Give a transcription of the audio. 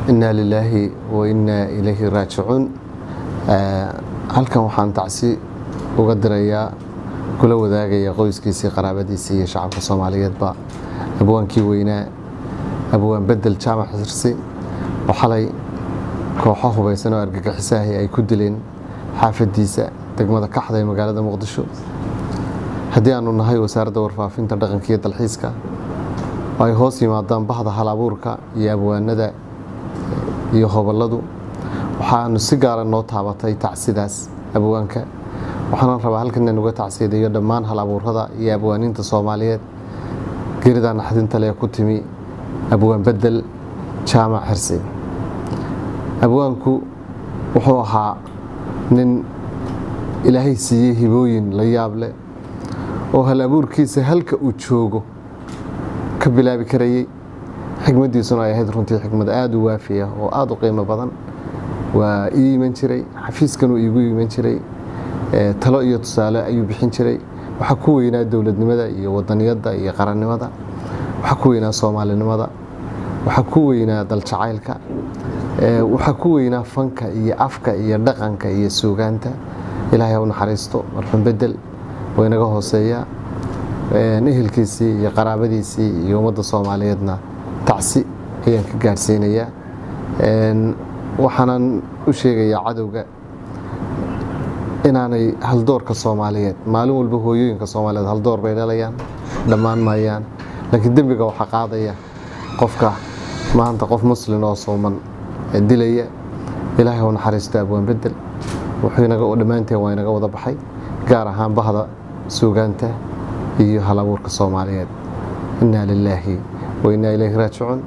Inaa lilaahi wa innaa ilayhi raajicuun. Halkan waxaan tacsi uga dirayaa, kula wadaagaya qoyskiisii, qaraabadiisii iyo shacabka Soomaaliyeedba abwaankii weynaa, Abwaan Bedel Jaamac Xirsi, oo xalay kooxo hubaysan oo argagixisaahi ay ku dileen xaafadiisa degmada Kaxda ee magaalada Muqdisho. Haddii aanu nahay Wasaaradda Warfaafinta, Dhaqanka iyo Dalxiiska, oo ay hoos yimaadaan bahda hal abuurka iyo abwaanada iyo hoboladu, waxaanu si gaara noo taabatay tacsidaas abwaanka. Waxaana rabaa halkan inaan uga tacsiyadeeyo dhammaan hal abuurada iyo abwaaniinta Soomaaliyeed geeridaa naxdinta leh ku timi Abwaan Bedel Jaamac Xirsi. Abwaanku wuxuu ahaa nin Ilaahay siiyey hibooyin la yaab leh, oo hal abuurkiisa halka uu joogo ka bilaabi karayey, xikmaddiisuna ay ahayd runtii xikmad aada u waafiya oo aada u qiimo badan. Waa ii iman jiray xafiiskanuu iigu iman jiray, talo iyo tusaale ayuu bixin jiray. Waxaa ku weynaa dowladnimada iyo wadaniyadda iyo qarannimada, waxaa ku weynaa soomaalinimada, waxaa ku weynaa daljacaylka, waxaa ku weynaa fanka iyo afka iyo dhaqanka iyo suugaanta. Ilaahay ha u naxariisto marxuum Bedel, waa inaga hooseeya. Ehelkiisii iyo qaraabadiisii iyo ummadda Soomaaliyeedna tacsi ayaan ka gaarsiinayaa. Waxaanan u sheegayaa cadowga inaanay haldoorka Soomaaliyeed, maalin walba hooyooyinka Soomaaliyeed haldoor bay dhalayaan, dhammaan maayaan, laakiin dembiga waxaa qaadaya qofka maanta qof muslin oo sooman dilaya. Ilaahay ha u naxariisto Abwaan Bedel. Wuxuu inaga dhammaanteen waa inaga wada baxay, gaar ahaan bahda suugaanta iyo hal abuurka Soomaaliyeed. Innaa lilaahi wa innaa ilayhi raajicuun.